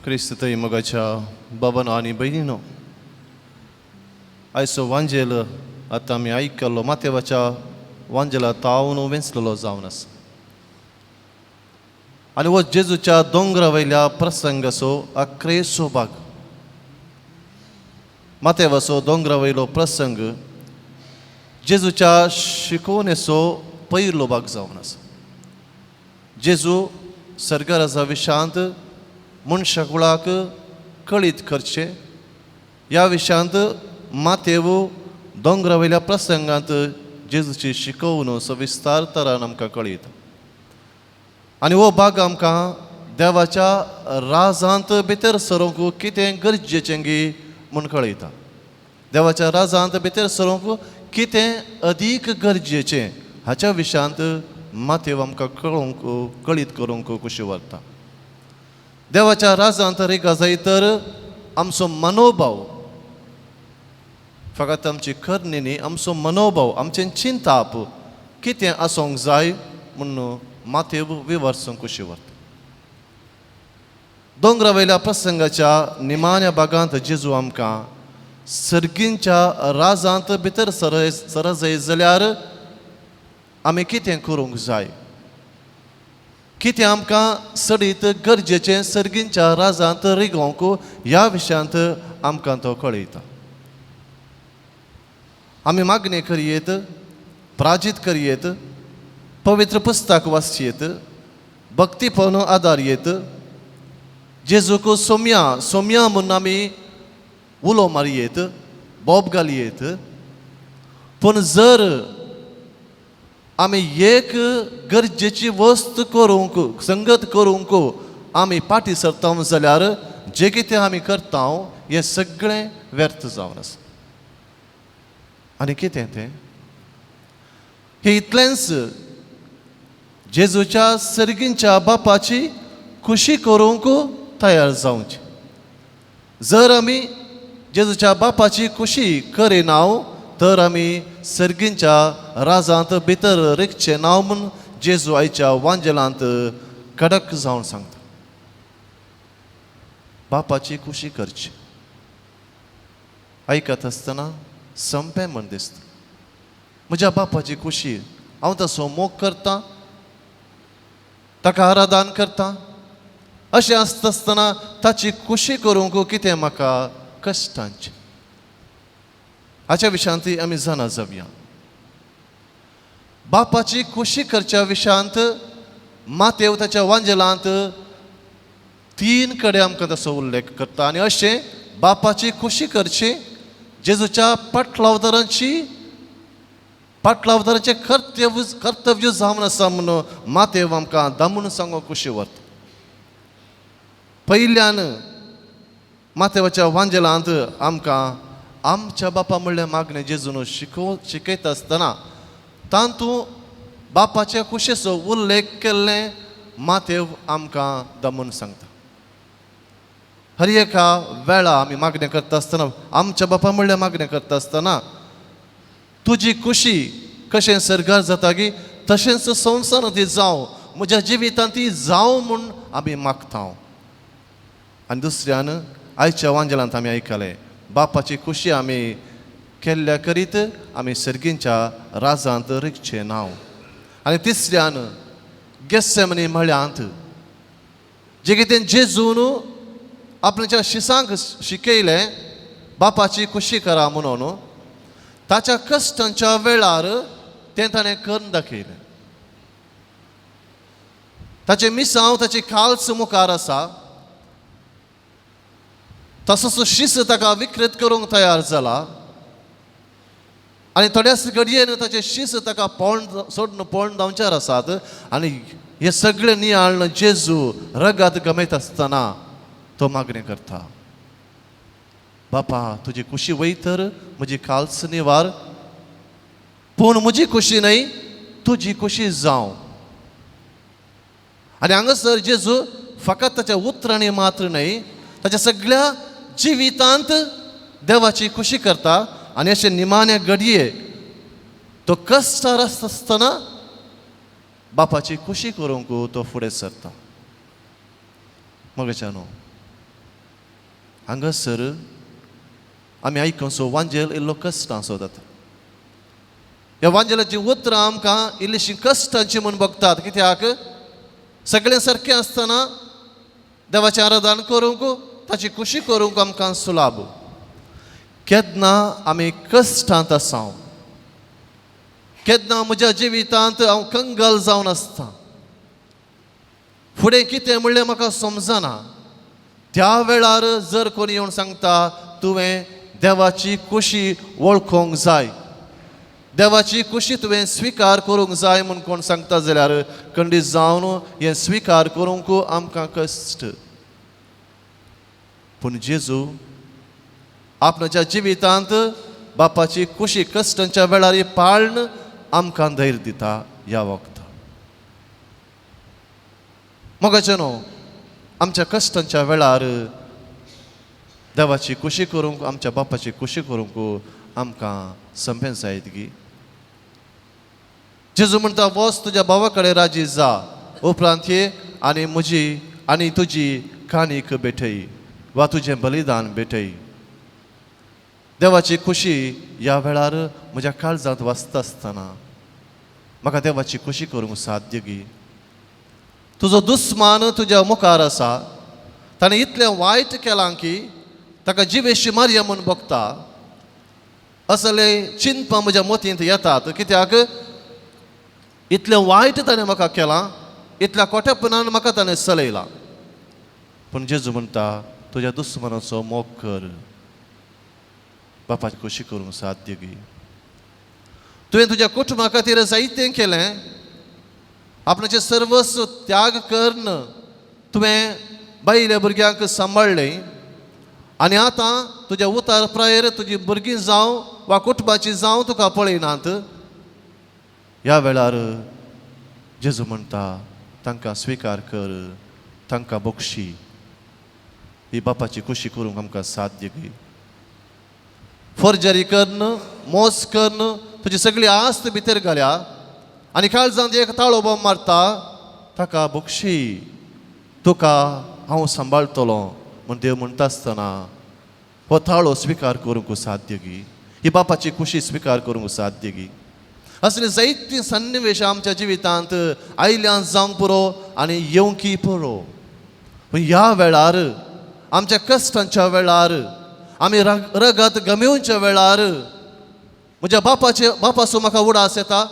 क्रिस्तय मोगाच्या बाबानो आनी भयणीनो, आयचो वांजेल आतां आमी आयकल्लो मातेवाच्या वांजेला तावन वेंचलेलो जावन आसा आनी हो जेजूच्या दोंगरा वयल्या प्रसंगाचो अक्रेसो भाग. मातेवाचो दोंगरा वयलो प्रसंग जेजूच्या शिकोवणेचो पयलो भाग जावन आसा. जेजू सर्गराजा विशांत मनशा कुळाक कळीत करचें ह्या विशयांत मातेव दोंगरा वयल्या प्रसंगांत जेजूची शिकोवन सविस्तार तरान आमकां कळयता आनी हो भाग आमकां देवाच्या राजांत भितर सरूंक कितें गरजेचें गी म्हूण कळयता. देवाच्या राजांत भितर सरूंक कितें अदीक गरजेचें हाच्या विशयांत मातेव आमकां कळोवंक कळीत करूंक कुशी व्हरता. देवाच्या राजांत रिगा जाय तर आमचो मनोभाव, फकत आमची करणी न्ही, आमचो मनोभाव, आमचें चिंताप कितें आसूंक जाय म्हूण मातेव विवर्सूंक कुशी व्हरता. दोंगरा वयल्या प्रसंगाच्या निमाण्या भागांत जेजू आमकां सर्गींच्या राजांत भितर सरजय जाल्यार आमी कितें करूंक जाय, कितें आमकां सडीत गरजेचें सर्गींच्या राजांत रिगोवंक ह्या विशयांत आमकां तो कळयता. आमी मागणी करयेत, प्राजीत करयेत, पवित्र पुस्तक वाचयेत, भक्तीपण आदार येत, जेजूक सोम्या सोम्या म्हूण आमी उलो मारयेत, बोब घालयेत. पूण जर आमी एक गरजेची वस्त करूंक, संगत करूंक आमी फाटीं सरता जाल्यार जें कितें आमी करता हें सगळें व्यर्थ जावन आसा. आनी कितें तें हें इतलेंच, जेजूच्या सर्गींच्या बापाची खुशी करूंक तयार जावची. जर आमी जेजूच्या बापाची खुशी करिना तर आमी सर्गींच्या राजांत भितर रिगचे ना म्हूण जेजू आयच्या वांजेलांत कडक जावन सांगता. बापाची खुशी करची. आयकत आसतना संपें म्हण दिसता, म्हज्या बापाची खुशी हांव तसो मोग करतां, ताका आराधन करता, अशें आसता आसतना ताची खुशी करूंक कितें म्हाका कश्टांचें. हाच्या विशयांत आमी जाणा जावया. बापाची खुशी करच्या विशयांत मातेव ताच्या वांजेलांत 3 कडेन आमकां तसो उल्लेख करता आनी अशें बापाची खुशी करची जेजूच्या पाटलावदारांचें कर्तव्य जावन आसा म्हणून मातेव आमकां दामून सांगूंक खुशी व्हरता. पयल्यान मातेवाच्या वांजेलांत आमकां आमच्या बापा म्हणलें मागणें जेजून शिकयता आसतना तातूंत बापाच्या खुशेचो उल्लेख केल्लें मातेव आमकां दामून सांगता. हर एका वेळा आमी मागणें करता आसतना, आमच्या बापा म्हणलें मागणें करता आसतना तुजी खुशी कशें सर्गार जाता गी तशेंच संवसारांत ती जावं, म्हज्या जिवितांत ती जावं म्हूण आमी मागता. आनी दुसऱ्यान आयच्या वांजेलांत आमी आयकलें बापाची खुशी आमी केल्ल्या करीत आमी सर्गींच्या राजांत रिगचें नांव. आनी तिसऱ्यान गेस्सेमनी म्हळ्यांत जें कितें जेजून आपल्याच्या शिसांक शिकयलें बापाची खुशी करा म्हणून ताच्या कश्टांच्या वेळार तें ताणें करून दाखयलें. ताचें मिसांव ताची काल्स मुखार आसा, तसोच शीस ताका विकृत करूंक तयार जाला आनी थोड्याच घडयेन ताचें शीस ताका पळोवन सोडून पळोवन धांवच्यार आसात. आनी हे सगळे नियाळण जेजू रगात गमयत आसतना तो मागणें करता, बापा तुजी खुशी वयतर म्हजी काल्स निवार, पूण म्हजी खुशी न्हय तुजी खुशी जावं. आनी हांगासर जेजू फकत ताच्या उतरांनी मात्र न्हय ताच्या सगळ्या जिवितांत देवाची खुशी करता. आनी अशें निमाण्या घडये तो कश्टार आसतना बापाची खुशी करूंक तो फुडें सरता. मगेच्या न्हू हांगासर आमी आयकुसो वांजेल इल्लो कश्टांचो जाता. ह्या वांजेलाचीं उतरां आमकां इल्लीशीं कश्टांची म्हूण भोगतात. कित्याक सगळें सारकें आसतना देवाचें आराधन करूंक, ताची खुशी करूंक आमकां सुलाभ. केन्ना आमी कश्टांत आसा, केन्ना म्हज्या जिवितांत हांव कंगाल जावन आसता, फुडें कितें म्हणलें म्हाका समजना, त्या वेळार जर कोणी येवन सांगता तुवें देवाची खुशी वळखूंक जाय, देवाची खुशी तुवें स्विकार करूंक जाय म्हूण कोण सांगता जाल्यार खंडीत जावन हें स्विकार करूंक आमकां कश्ट. पूण जेजू आपणाच्या जिवितांत बापाची खुशी कश्टांच्या वेळार पाळन आमकां धैर्य दिता ह्या वखदां. मोगाचें न्हू, आमच्या कश्टांच्या वेळार देवाची खुशी करूंक, आमच्या बापाची खुशी करूंक आमकां संपेन जायत गी. जेजू म्हणटा वच तुज्या भावा कडेन राजी जा, उपरांत ये आनी म्हजी आनी तुजी काणीक भेटय वा तुजें बलिदान भेटय. देवाची खुशी ह्या वेळार म्हज्या काळजांत वाचता आसतना म्हाका देवाची खुशी करूंक साध्य गी. तुजो दुस्मान तुज्या मुखार आसा, ताणें इतलें वायट केलां की ताका जिवेशी मारया म्हूण भोगता. असले चिंतपां म्हज्या मतींत येतात. कित्याक इतलें वायट ताणें म्हाका केलां, इतल्या कोटेपणान म्हाका ताणें चलयलां. पूण जेजू म्हणटा तुज्या दुस्मानाचो मोग कर, बापाची खुशी करूंक साध्य गी. तुवें तुज्या कुटुंबा खातीर जायतें केलें, आपणाचें सर्वस्व त्याग करून तुवें बायल्या भुरग्यांक सांबाळ्ळें आनी आतां तुज्या उतार प्रायेर तुजी भुरगीं जावं वा कुटुंबाची जावं तुका पळयनात. ह्या वेळार जेजू म्हणटा तांकां स्विकार कर, तांकां बक्षी. ही बापाची खुशी करूंक आमकां साध्य गी. फोर्जरी करून, मोस करून तुजी सगळी आस्त भितर घाल्या आनी काळजांत एक ताळो बॉम्ब मारता, ताका बक्षी, तुका हांव सांबाळटलो म्हूण देव म्हणटा आसतना हो ताळो स्विकार करूंक साध्य गी. ही बापाची खुशी स्विकार करूंक साध्य गी. असले जायतीं सन्निवेश आमच्या जिवितांत आयल्यान जावंक पुरो आनी येवंकी पुरो. पूण ह्या वेळार आमच्या कश्टांच्या वेळार, आमी रगत गमेवच्या वेळार म्हज्या बापाचे बापाचो म्हाका उडास येता,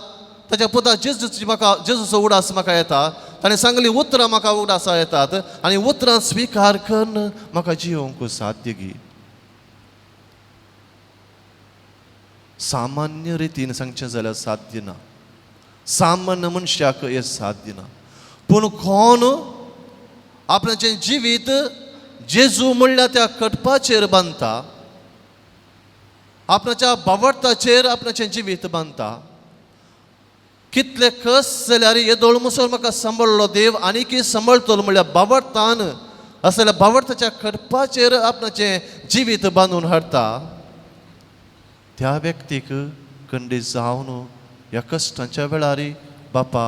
ताच्या पुता जेजूची म्हाका जेजूचो उडास म्हाका येता, ताणें सांगली उतरां म्हाका उडासा येतात आनी उतरां स्विकार करून म्हाका जियोवंक साध्य गी. सामान्य रितीन सांगचें जाल्यार साध्य ना, सामान्य मनशाक हें साध्य ना. पूण कोण आपणाचें जिवीत जेजू म्हणल्यार त्या कटपाचेर बांदता, आपणाच्या बावडताचेर आपणाचें जिवीत बांदता. कितले कस जाल्यार येदोळ मुसळ म्हाका सांबाळ्ळो देव आनीकय सांबाळटलो म्हणल्यार बावडतान असल्या बावडताच्या खडपाचेर आपणाचें जिवीत बांदून हाडटा. त्या व्यक्तीक खंडीत जावन ह्या कश्टांच्या वेळार बापा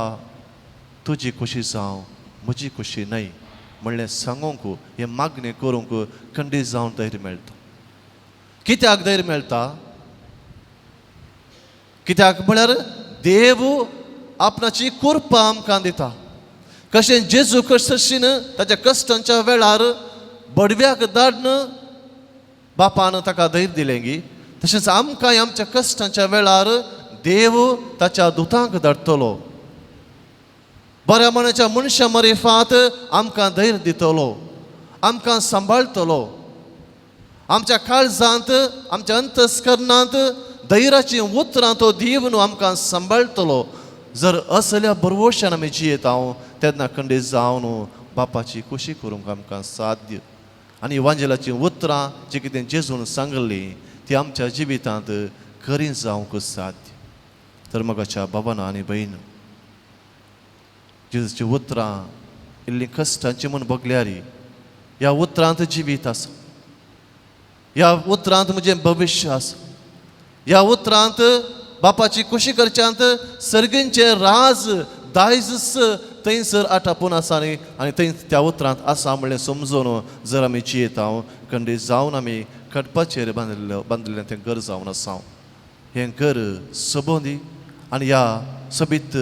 तुजी खुशी जावं म्हजी खुशी न्हय म्हणलें सांगूंक, हें मागणें करूंक खंडीत जावन धैर्य मेळटा. कित्याक धैर्य मेळटा? कित्याक म्हळ्यार देव आपणाची कृपा आमकां दिता. कशें जेजू कश्टशीन ताच्या कश्टांच्या वेळार बडव्याक धाडन बापान ताका धैर्य दिलें गी, तशेंच आमकांय आमच्या कश्टांच्या वेळार देव ताच्या दुतांक धाडटलो, बऱ्या मनाच्या मनशां मरिफात आमकां धैर्य दितलो, आमकां सांबाळटलो. आमच्या काळजांत, आमच्या अंतस्करणांत धैर्याचीं उतरां तो दिवन आमकां सांबाळटलो. जर असल्या भरवशान आमी जियेता तेन्ना खंडीत जावन बापाची खुशी करूंक आमकां साध्य. आनी वांजेलाचीं उतरां जी कितें जेजून सांगल्लीं ती आमच्या जिवितांत खरी जावंक साध्य. तर मोगाच्या बाबान आनी भयण, जेजूची उतरां इल्लीं कश्टांची म्हूण भोगल्यार ह्या उतरांत जिवीत आसा, ह्या उतरांत म्हजें भविश्य आसा, ह्या उतरांत बापाची खुशी करच्यांत सर्गींचें राज दायज थंयसर आटापून आसा आनी आनी थंय त्या उतरांत आसा म्हणलें समजून जर आमी जियेता, खंडीत जावन आमी खडपाचेर बांदिल्लें बांदिल्लें तें घर जावन आसा. हें घर सबंदी आनी ह्या सोबीत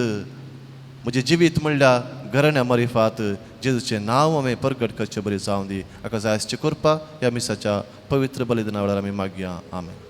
म्हजें जिवीत म्हणल्यार घराण्या मारिफात जेजूचें नांव आमी परगट करचें बरें जावन दी. हाका जाय आसचें करपा ह्या मिसाच्या पवित्र बलिदाना वेळार आमी मागया. आमेन.